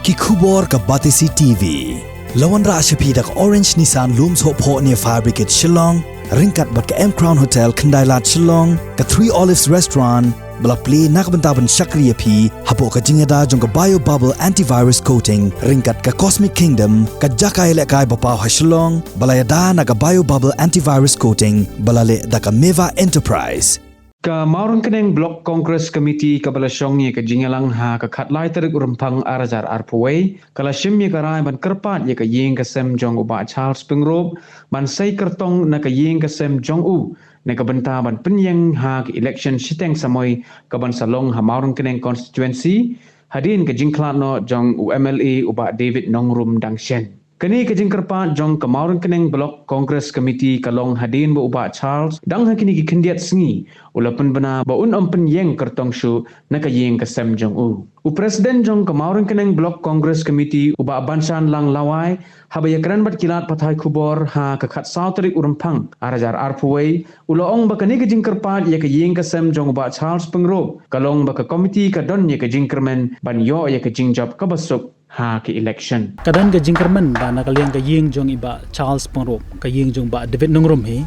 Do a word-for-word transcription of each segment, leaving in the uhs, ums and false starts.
Ki khubor ka Batesi T V. La wanrah sha phi da ka Orange Nissan Lum Sohphoh near Fire Brigade Shillong, ryngkat bad ka M Crown Hotel Khyndai Lad Shillong, ka Three Olives Restaurant, ba la plie na ka bynta ban shakri ïa phi hapoh ka jingïada jong ka Bio Bubble Antivirus Coating, ryngkat ka Cosmic Kingdom, ka jaka ïalehkai ba paw ha Shillong, ba la ïada na ka Bio Bubble Antivirus Coating, ba la leh da ka Meva Enterprise. Ka Mawryngkneng Block Congress Committee kaba la shong ïa ka jingïalang ha ka khatlai tarik u Rymphang ar hajar arphew wei, ka la shim ïa ka rai ban kyrpad ïa ka ïing ka sem jong u Bah Charles Pyngrope ban sei kyrtong na ka ïing ka sem jong u, na ka bynta ban pynïeng ha ka election shiteng samoi kaban sa long ha Mawryngkneng constituency, hadien ka jingkhlad noh jong u M L A u Bah David Nongrum Dangsheiñ. Kane ka jingkyrpad jong ka Mawryngkneng Block Congress Committee ka long hadien ba u Bah Charles dang ha kine ki khyndiat sngi u la pynbna ba un ym pynïeng kyrtong shuh na ka ïing ka sem jong u. U President jong ka Mawryngkneng Block Congress Committee u Bah Banshanlang Lawai, haba ïakren bad ki lad pathai khubor ha ka khatsaw tarik u Rymphang ar hajar arphew wei, u la ong ba kane ka jingkyrpad ïa ka ïing ka sem jong u Bah Charles Pyngrope ka long ba ka committee ka don ïa ka jingkyrmen ban ïoh ïa ka jingjop kaba suk ha ka election. Ka don ka jingkyrmen ba na ka liang ka ïing jong i Bah Charles Pyngrope, ka ïing jong Bah David Nongrum hi,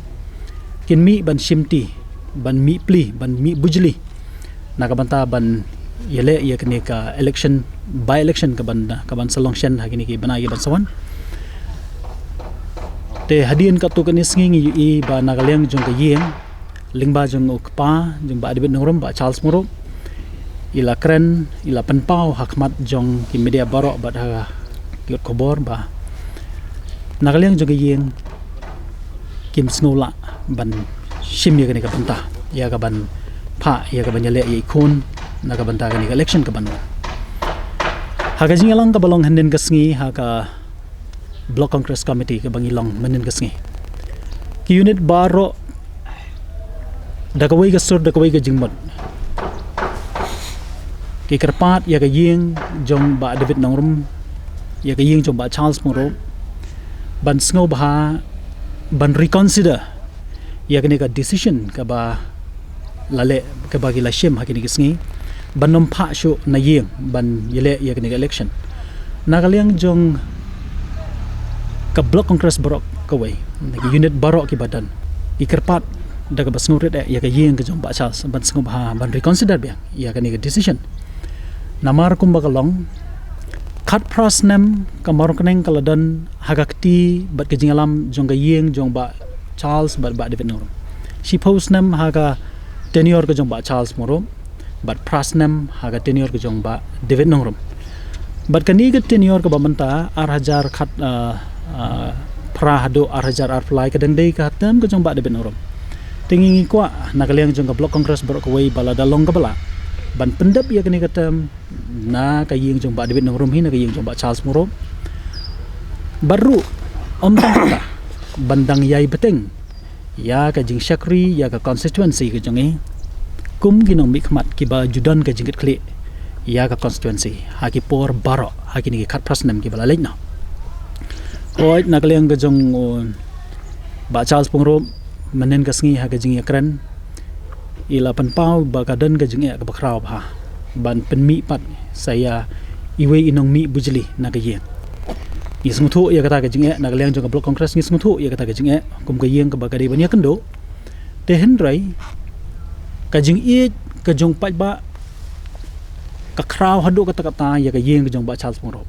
kin mih ban shimti, ban mih plie, ban mih bujli na ka bynta ban ïaleh ïa kane ka election, by election kaban, kaban sa long shen ha kine ki bnai kiban sa wan. Te hadien katto katne sngi ngi ïohi ba na ka liang jong ka ïing, lyngba jong u kpa jong Bah David Nongrum, Bah Charles Pyngrope, i la kren, i la pynpaw ha khmat jong ki media baroh bad ha ki kot khubor ba na ka liang jong ka ïing kim sngew lah ban shim ïa kane ka bynta, ïa kaban phah, ïa kaban ïaleh ïa i khun na ka bynta kane ka election kaban wan. Ha ka jingïalang kaba long hynnin ka sngi ha ka Block Congress Committee kaba ngi long mynnin ka sngi, ki unit baroh da kawei ka sur, da kawei ka jingmut, ki kyrpad ïa ka ïing jong Bah David Nongrum, ïa ka ïing jong Bah Charles Pyngrope, ban sngewbha ban reconsider ïa kane ka decision kaba la leh, kaba ki la shim ha kine ki sngi ban ym phah shuh na ïing ban ïaleh ïa kane ka election. Na ka liang jong ka Block Congress baroh kawei, na ki unit baroh kiba don, ki kyrpad da kaba sngewrit eh ïa ka ïing ka jong Bah Charles ban sngewbha ban reconsider biang ïa kane ka decision. Namar kumba ka long, khatphra snem ka Mawryngkneng ka la don ha ka kti bad ka jingïalam jong ka ïing jong Bah Charles bad Bah David Nongrum. Shiphew snem ha ka tenure ka jong Bah Charles Pyngrope, bad phra snem ha ka tenure ka jong Bah David Nongrum. Bad kane ka tenure kaba mynta, ar hajar khat, ah, ah, phra haduh ar hajar arphew lai, ka dang dei ka term ka jong Bah David Nongrum. Te ngi ngi kwah na ka liang jong ka Block Congress baroh kawei ba lada long kaba lah ban pyndep ïa kane ka term na ka ïing jong Bah David Nongrum hi, na ka ïing jong Bah Charles Pyngrope, bad ruh ym tang kata, ban dang ïai bteng ïa ka jingshakri ïa ka constituency ka jong i kum ki nongmihkhmat kiba ju don ka jingkitkhlieh ïa ka constituency ha ki por baroh ha kine ki khatphra snem kiba la leit noh. Hooid, na ka liang ka jong, uh, Bah Charles Pyngrope, mynnin ka sngi ha ka jingïakren, i la pynpaw ba ka don ka jingeh kaba khraw bha ban pynmih pat sa ïa iwei i nongmih bujli na ka ïing. Ngi sngewthuh ïa kata ka jingeh, na ka liang jong ka Block Congress ngi sngewthuh ïa kata ka jingeh kum ka ïing kaba ka dei ban ïakynduh. Te hynrei ka jingïeit ka jong paidbah ka khraw haduh katta katta ïa ka ïing ka jong Bah Charles Pyngrope.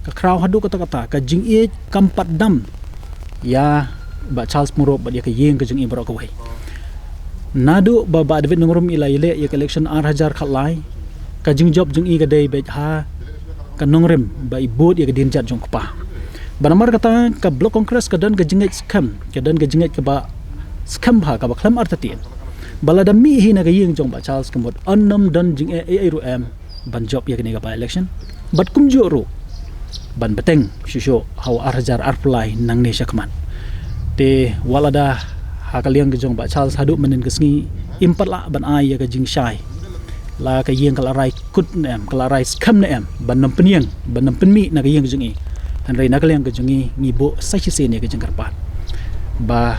Ka khraw haduh katta katta, ka jingïeit kam pat dam ïa Bah Charles Pyngrope bad ïa ka ïing ka jong i baroh kawei. Naduh ba Bah David Nongrum i la ïaleh ïa ka election ar hajar khatlai, ka jingjop jong i ka dei beit ha ka nongrim ba i bud ïa ka dienjat jong u kpa. Bad namar kata ka Block Congress ka don ka jingngeit skhem, ka don ka jingngeit kaba skhem bha, kaba khlem artatien, ba lada mih hi na ka ïing jong Bah Charles ka mut yn ym don jingeh ei ei ruh em ban jop ïa kane ka by election. Bad kumjuh ruh ban bteng shuh shuh ha u ar hajar arphew lai nangne shakhmat. Te wat lada ha ka liang ka jong Bah Charles haduh mynnin ka sngi im pat lah ban ai ïa ka jingshai, la ka ïing ka la rai kut ne em, ka la rai skhem ne em ban ym pynïeng, ban ym pynmih na ka ïing ka jong i, hynrei na ka liang ka jong i ngi buh sa shisien ïa ka jingkyrpad ba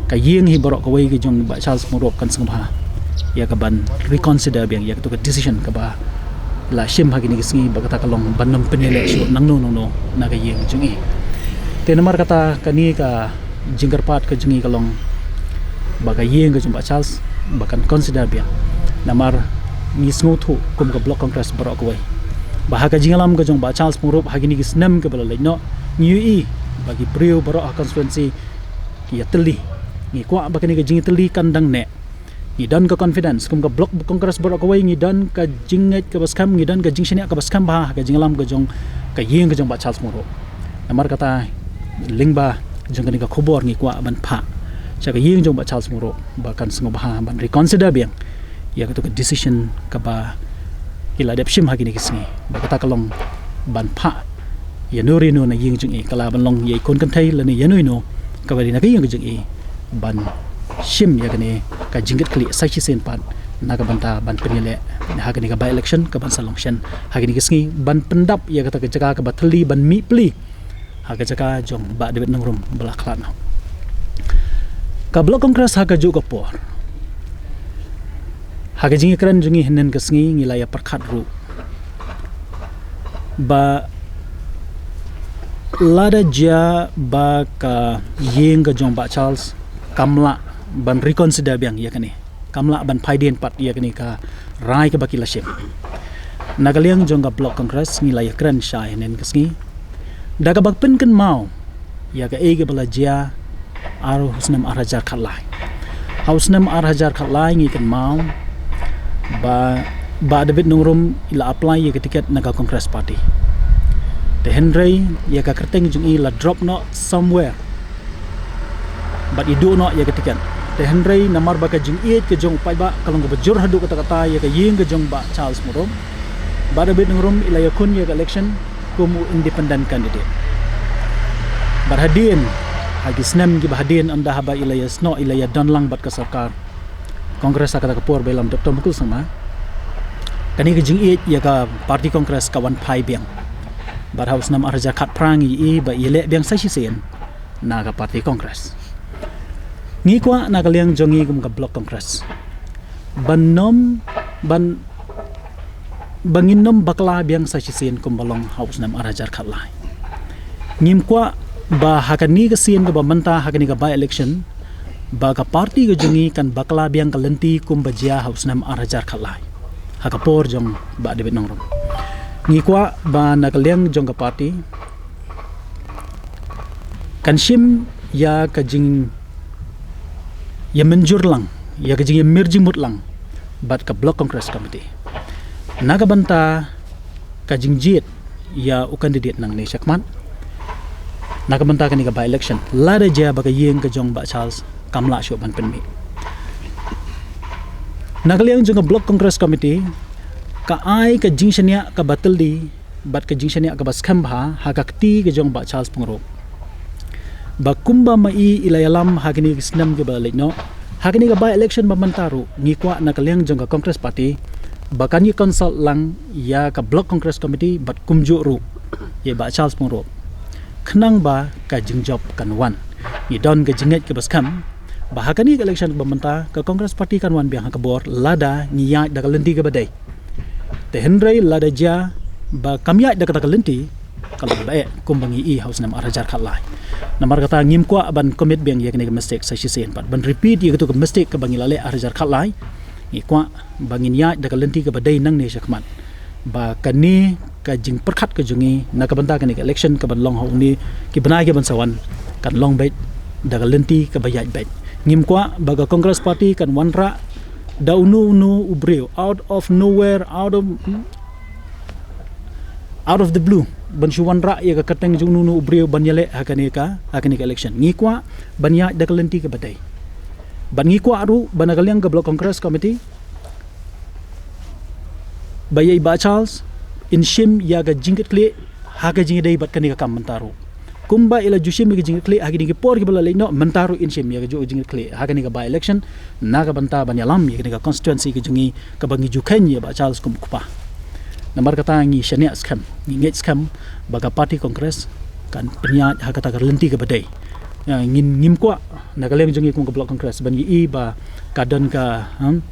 ka ïing hi baroh kawei ka jong Bah Charles Pyngrope kan sngewbha ïa kaban reconsider biang ïa kato ka decision kaba la shim ha kine ki sngi ba kata ka long ban nym pynïaleh shuh nangno nangno na ka ïing jong i. Te namar kata kane ka jingkyrpad ka jong i ka long ba ka ïing ka jong Bah Charles ba kan consider biang. Namar ngi sngewthuh kum ka Block Congress baroh kawei ba ha ka jingïalam ka jong Bah Charles Pyngrope ha kine ki snem kiba la leit noh, ngi ïohi ba ki briew baroh ha constituency ki ïatylli. Ngi kwah ba kane ka jingïatylli kan dang neh. Ngi don ka confidence kum ka Block Congress baroh kawei, ngi don ka jingngeit kaba skhem, ngi don ka jingshaniah kaba skhem bha ha ka jingïalam ka jong ka ïing ka jong Bah Charles Pyngrope. Namar kata lyngba jong kane ka khubor ngi kwah ban phah sha ka ïing jong Bah Charles Pyngrope ba kan sngewbha ban reconsider biang ïa kato ka decision kaba ki la dep shim ha kine ki sngi. Ba kata ka long ban phah ïa no re no na ïing jong i, ka lah ban long ïa i khun kynthei lane ïa no i no kaba dei na ka ïing jong i ban shim ïa kane ka jingkitkhlieh sa shisien pat na ka bynta ban pynïaleh ha kane ka by election kaban sa long shen ha kine ki sngi, ban pyndap ïa kata ka jaka kaba thylli ban mih pli ha ka jaka jong Bah David Nongrum ba la khlad noh. Ka Block Congress ha kajuh ka por, ha ka jingïakren jong ngi hynnin ka sngi, ngi la ïa pyrkhat ruh ba lada jia ba ka ïing ka jong Bah Charles kam lah ban reconsider biang ïa kane, kam lah ban phaidien pat ïa kane ka rai kaba ki la shim, na ka liang jong ka Block Congress ngi la ïakren shai hynnin ka sngi da kaba pynkynmaw ïa kaei kaba la jia ha u snem ar hajar khatlai. Ha u snem ar hajar khatlai ngi kynmaw ba Bah David Nongrum i la apply ïa ka ticket na ka Congress Party. Te hynrei ïa ka kyrteng jong i la drop noh somewhere bad i duh noh ïa ka ticket. Te hynrei namar ba ka jingïeit ka jong u paidbah ka long kaba jur haduh katta katta ïa ka ïing ka jong Bah Charles Pyngrope, Bah David Nongrum i la ïakhun ïa ka election kum u independent candidate. Bad hadien, ha ki snem kiba hadien, ynda haba i la ïasnoh, i la ïadon lang bad ka sorkar Congress ha kata ka por ba ïalam Doctor Mukul Sangma, kane ka jingïeit ïa ka party Congress ka wan phai biang. Bad ha u snem ar hajar khatphra ngi ïohi ba i ïaleh biang sa shisien na ka party Congress. Ngi kwah na ka liang jong ngi kum ka Block Congress ban nym, ban, ba ngin nym bakla biang sa shisien kumba long ha u snem ar hajar khatlai. Ngim kwah ba ha kane ka sien kaba mynta, ha kane ka by election, ba ka party ka jong ngi kan bakla biang ka lynti kumba jia ha u snem ar hajar khatlai ha ka por jong Bah David Nongrum. Ngi kwah ba na ka liang jong ka party kan shim ïa ka jingïamynjur lang, ïa ka jingïamir jingmut lang bad ka Block Congress Committee na ka bynta ka jingjied ïa u candidate nangne shakhmat na ka bynta kane ka by election, lada jia ba ka ïing ka jong Bah Charles kam lah shuh ban pynmih. Na ka liang jong ka Block Congress Committee ka ai ka jingshaniah kaba tylli bad ka jingshaniah kaba skhem bha ha ka kti ka jong Bah Charles Pyngrope. Ba kumba ma i i la ïalam ha kine ki snem kiba la leit noh, ha kane ka by election ba mynta ruh, ngi kwah na ka liang jong ka Congress Party ba kan ïa consult lang ïa ka Block Congress Committee bad kumjuh ruh ïa Bah Charles Pyngrope, khnang ba ka jingjop kan wan. Ngi don ka jingngeit kaba skhem ba ha kane ka election ba mynta ka Congress Party kan wan biang ha ka bor lada ngi ïaid da ka lynti kaba dei. Te hynrei lada jia ba kam ïaid da kata ka lynti, ka long ba eh kumba ngi ïohi ha u snem ar hajar khatlai. Namar kata ngim kwah ban commit biang ïa kane ka mistake sa shisien pat, ban repeat ïa kato ka mistake kaba ngi la leh ar hajar khatlai. Ngi kwah ba ngin ïaid da ka lynti kaba dei nangne shakhmat, ba kane ka jingpyrkhat ka jong ngi na ka bynta kane ka election kaban long ha une ki bnai kiban sa wan kan long beit da ka lynti kaba ïaid beit. Ngim kwah ba ka Congress Party kan wanrah da uno uno u briew out of nowhere, out of, out of the blue, ban shu wanrah ïa ka kyrteng jong uno uno u briew ban ïaleh ha kane ka, ha kane ka election. Ngi kwah ban ïaid da ka lynti kaba dei. Bad ngi kwah ruh ba na ka liang ka Block Congress Committee, ba ïa i Bah Charles in shim ïa ka jingkitkhlieh ha ka jingïadei bad kane ka kam mynta ruh. Kumba i la ju shim ïa ka jingkitkhlieh ha kine ki por kiba la leit noh, mynta ruh in shim ïa kajuh ka jingkitkhlieh ha kane ka by election na ka bynta ban ïalam ïa kane ka constituency ka jong ngi kaba ngi ju kheiñ ïa Bah Charles kum u kpa. Namar kata ngi shaniah skhem, ngi ngeit skhem ba ka party Congress kan pynïaid ha kata ka lynti kaba dei. Ïa, ngin, ngim kwah na ka liang jong ngi kum ka Block Congress ban ngi ïohi ba ka don ka, hmm,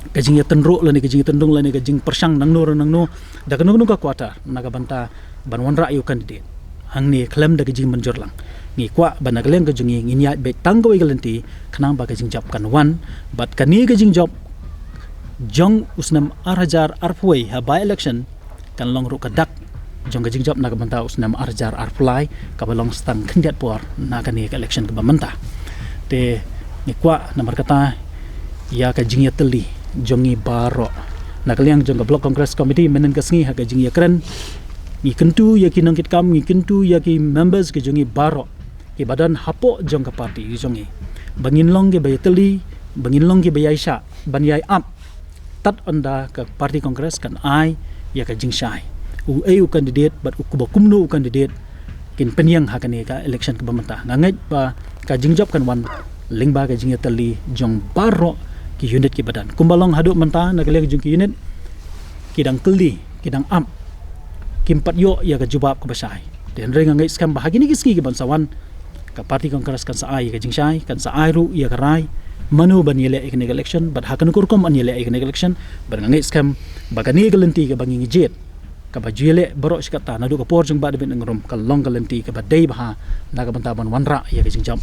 ka jingïatynruh lane ka jingïatynrung lane ka jingpyrshang nangno re nangno da kano kano ka quarter na ka bynta ban wanrah ïa u candidate. Hangne khlem da ka jingmynjur lang. Ngi kwah ba na ka liang ka jong ngi ngin ïaid beit tang kawei ka lynti khnang ba ka jingjop kan wan, bad kane ka jingjop jong u snem ar hajar arphew wei ha by election kan long ruh ka dak jong ka jingjop na ka bynta u snem ar hajar arphew lai kaba long sa tang khyndiat por na kane ka election kaba mynta. Te ngi kwah namar kata ïa ka jingïatylli jong ngi baroh na ka liang jong ka Block Congress Committee mynhynnin ka sngi ha ka jingïakren ngi kyntu ïa ki nongkitkam, ngi kyntu ïa ki members ka jong ngi baroh kiba don hapoh jong ka party jong ngi ba ngin long kiba ïatylli, ba ngin long kiba ïaishah ban ïai ap tad ynda ka party Congress kan ai ïa ka jingshai. Uei u candidate bad u kumba kumno u candidate kin pynïeng ha kane ka election kaba mynta. Nga ngeit ba ka jingjop kan wan lyngba ka jingïatylli jong baroh ki unit kiba don. Kumba long haduh mynta na ka liang jong ki unit ki dang kylli, ki dang ap, kim pat ïoh ïa ka jubab kaba shai. Te hynrei nga ngeit skhem ba ha kine ki sngi kiban sa wan ka party Congress kan sa ai ïa ka jingshai, kan sa ai ruh ïa ka rai mano ban ïaleh ïa kane ka election bad ha kano ka rukom yn ïaleh ïa kane ka election. Bad nga ngeit skhem ba kane ka lynti kaba ngi ngi jied kaba ju ïaleh baroh shi katta naduh ka por jong Bah David Nongrum kan long ka lynti kaba dei bha na ka bynta ban wanrah ïa ka jingjop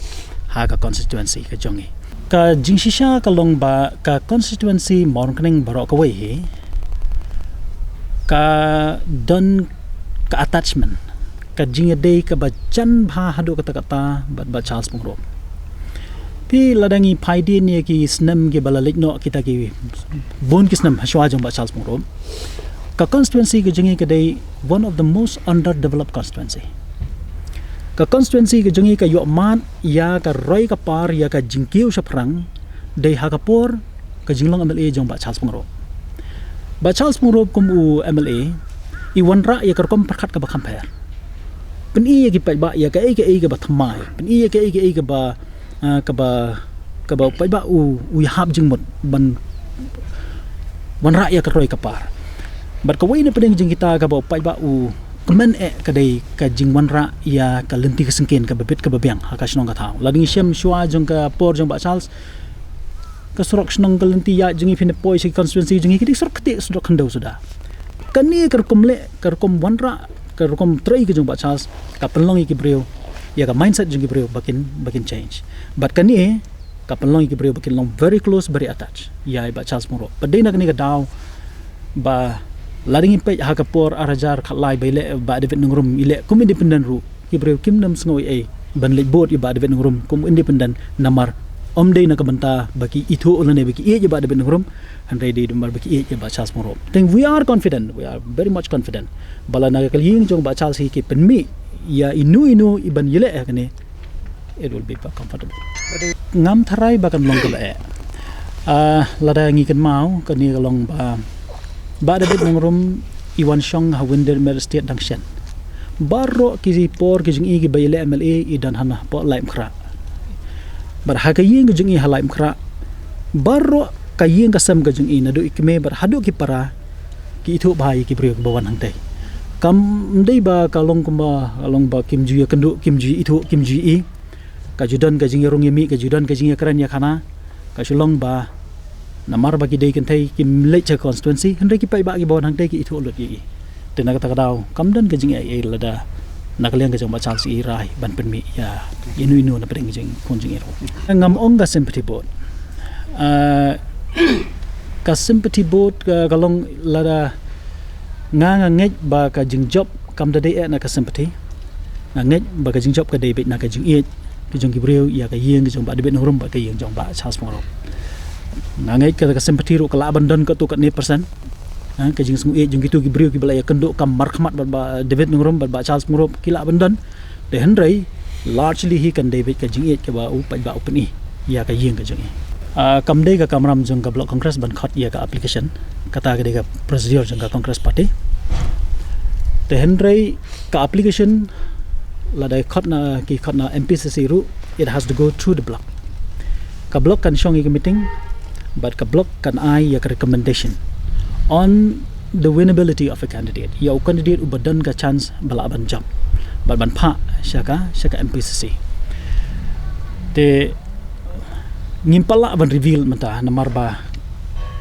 ha ka constituency ka jong ngi. Ka jingshisha ka long ba ka constituency Mawryngkneng baroh kawei hi ka don ka attachment, ka jingïadei kaba jan bha haduh katta katta bad Bah Charles Pyngrope. Phi, lada ngi peit ïa ki snem kiba la leit noh, kita ki bun ki snem hashwa jong Bah Charles Pyngrope, ka constituency ka jong ngi ka dei one of the most underdeveloped constituency. Ka constituency ka jong ngi ka ïoh mad ïa ka roi ka par ïa ka jingkiew shaphrang dei ha ka por ka jinglong M L A jong Bah Charles Pyngrope. Bah Charles Pyngrope kum u M L A i wanrah ïa ka rukom pyrkhat kaba kham pher. Pyni ïa ki paidbah ïa kaei kaei kaba thymmai, pyni ïa kaei kaei kaba, ah, kaba, kaba u paidbah u, u ïahap jingmut ban wanrah ïa ka roi ka par. Bad kawei na pdeng jong kita kaba u paidbah u kmen eh ka dei ka jingwanrah ïa ka lynti ka syngkien kaba bit kaba biang ha ka shnong ka thaw. Lada ngi shem shwa jong ka por jong Bah Charles, ka surok shnong ka lynti ïaid jong ngi phin ïa poi sha ki constituency jong ngi ki dei surok ktieh, surok khyndew suda. Kane ka rukom leh, ka rukom wanrah, ka rukom trei ka jong Bah Charles ka pynlong ïa ki briew, ïa ka mindset jong ki briew ba kin, ba kin change. Bad kane ka pynlong ïa ki briew ba kin long very close, very attached ïa i Bah Charles Pyngrope. Bad dei na kane ka daw ba lada ngi peit ha ka por ar hajar khatlai ba i leh Bah David Nongrum, i leh kum independent ruh, ki briew kim nym sngew ei ei ban leit vote ïa Bah David Nongrum kum independent namar ym dei na ka bynta ba ki ithuh lane ba ki ïeit ïa Bah David Nongrum, hynrei dei namar ba ki ïeit ïa Bah Charles Pyngrope. Te we are confident, we are very much confident ba lada na ka ïing jong Bah Charles hi ki pynmih ïa ino ino i ban ïaleh ïa kane, it will be comfortable. Ngam tharai ba kan long kaba eh. Ah, lada ngi kynmaw, kane ka long ba Bah David Nongrum i wan shong ha Windermere Estate dang shen. Baroh ki por ki jong i kiba ïaleh M L A i don hana hapoh Laitumkhrah. Bad ha ka ïing ka jong i ha Laitumkhrah, baroh ka ïing ka sem ka jong i naduh i kmie bad haduh ki para ki ithuh bha ïa ki briew kiba wan hangtei. Kam dei ba ka long kumba, ka long ba kim ju ïakynduh, kim ju ithuh, kim ju i. Ka ju don ka jingïarung ïamih, ka ju don ka jingïakren ïakhana. Ka shu long ba namar ba ki dei kynthei kim leit sha constituency, hynrei ki paidbah kiba wan hangtei ki ithuh lut ïa i. Te na kata ka daw kam don ka jingaiei lada na ka liang ka jong Bah Charles i rai ban pynmih ïa ino ino na pdeng jingkhun jong i ruh. Ngam ong ka sympathy vote. Ah, ka sympathy vote ka, ka long lada nga, nga ngeit ba ka jingjop kam da dei eh na ka sympathy. Nga ngeit ba ka jingjop ka dei beit na ka jingïeit ka jong ki briew ïa ka ïing ka jong Bah David Nongrum bad ka ïing jong Bah Charles Pyngrope. Nga ngeit ka, ka sympathy ruh ka lah ban don katto katne percent. Ha, ka jingsngewïeit jong kito ki briew kiba la ïakynduh kam markhmat bad Bah David Nongrum bad Bah Charles Pyngrope ki lah ban don. Te hynrei largely hi kan dei beit ka jingïeit kaba u paidbah u pyni ïa ka ïing ka jong i. Ah, kam dei ka kamram jong ka Block Congress ban khot ïa ka application. Kata ka dei ka procedure jong ka Congress Party. Te hynrei ka application lada khot na, ki khot na M P C C ruh, it has to go through the block. Ka block kan shong ïa ka meeting bad ka block kan ai ïa ka recommendation on the winnability of a candidate, ïa u candidate uba don ka chance ba lah ban jop bad ban phah sha ka, sha ka M P C C. Te ngim pat lah ban reveal mynta namar ba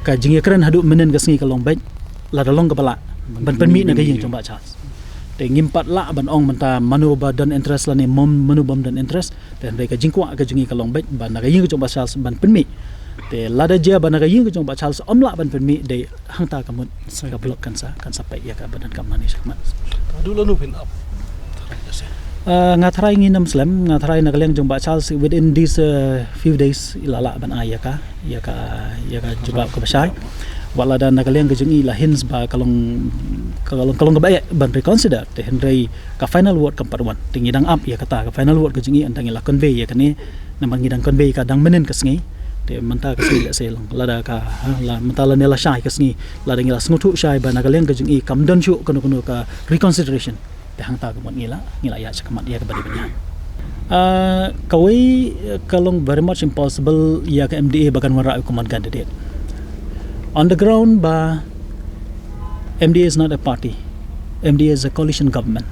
ka jingïakren haduh mynhynnin ka sngi ka long beit, lada long kaba lah ban pynmih na ka ïing jong Bah Charles. Te ngim pat lah ban ong mynta mano ba don interest lane mano bym don interest. Te hynrei ka jingkwah ka jong ngi ka long beit ba na ka ïing ka jong Bah Charles ban pynmih. Te lada jia ba na ka ïing ka jong Bah Charles ym lah ban pynmih, dei hangta ka mut ka block kan sa, kan sa peit ïa ka ba donkam nangne shakhmat. Haduh lano phin ap? Ah, nga tharai ngin ym slem, nga tharai na ka liang jong Bah Charles within these, uh, few days i la lah ban ai ïa ka, ïa ka, ïa ka jubab kaba shai. Wat lada na ka liang ka jong i la hints ba ka long, ka long, ka long kaba eh ban reconsider. Te hynrei ka final word kam pat wan. Te ngi dang ap ïa kata, ka final word ka jong i, ynda ngi la convey ïa kane, namar ngi dang convey ka dang mynhynnin ka sngi. Te mynta ka sngi lehse long, lada ka, ha, la, mynta lane la shai ka sngi, lada ngi la sngewthuh shai ba na ka liang ka jong i kam don shuh kano kano ka reconsideration. Te hangta ka mut ngi la, ngi la ïaid shakhmat ïa kaba dei ban ïaid. Ah, kawei, eh, ka long very much impossible ïa ka M D A ba kan wanrah u common candidate. On the ground ba M D A is not a party. M D A is a coalition government.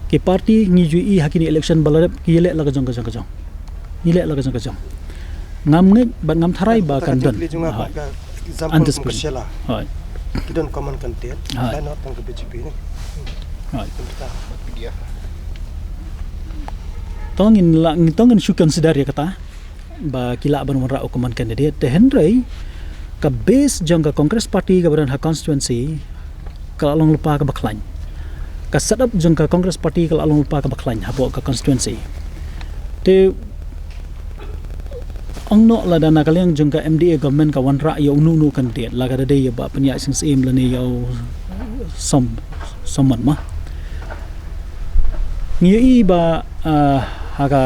Ki party ngi ju ïohi ha kine election ba la dep ki leh la ka jong ka jong ka jong. Ngi leh la ka jong ka jong. Ngam ngeit bad ngam tharai ba kan don. Hooid. Undisciplined. Hooid. Ki don common candidate. Hooid. Line up tang ka B J P ne. Hooid. Tang in la, tang in shu consider ïa kata ba ki lah ban wanrah u common candidate. Te hynrei ka base jong ka Congress Party kaba don ha constituency ka la long lypa kaba khlaiñ. Ka setup jong ka Congress Party ka la long lypa kaba khlaiñ hapoh ka constituency. Te ong noh lada na ka liang jong ka M D A government ka wanrah ïa uno uno u candidate, la ka da dei ïa Bah Pynïaid Sing Syiem lane ïa u Som, Somon ma. Ngi ïohi ba, ah, ha ka,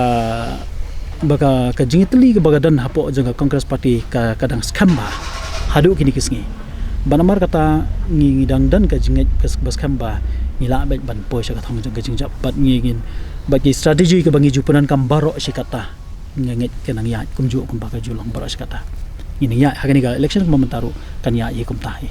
ba ka, ka jingïatylli kaba ka don hapoh jong ka Congress Party ka, ka dang skhem bha haduh kine ki sngi. Bad namar kata ngi, ngi dang don ka jingngeit ba, ba skhem ba ngi lah beit ban poi sha ka thong jong ka jingjop, bad ngi, ngin, bad ki strategy kaba ngi ju pyndonkam baroh shi katta, nga ngeit kan nang ïaid kumjuh kumba ka ju long baroh shi katta. Ngin ïaid ha kane ka election kumba mynta ruh kan ïaid hi kumta hi.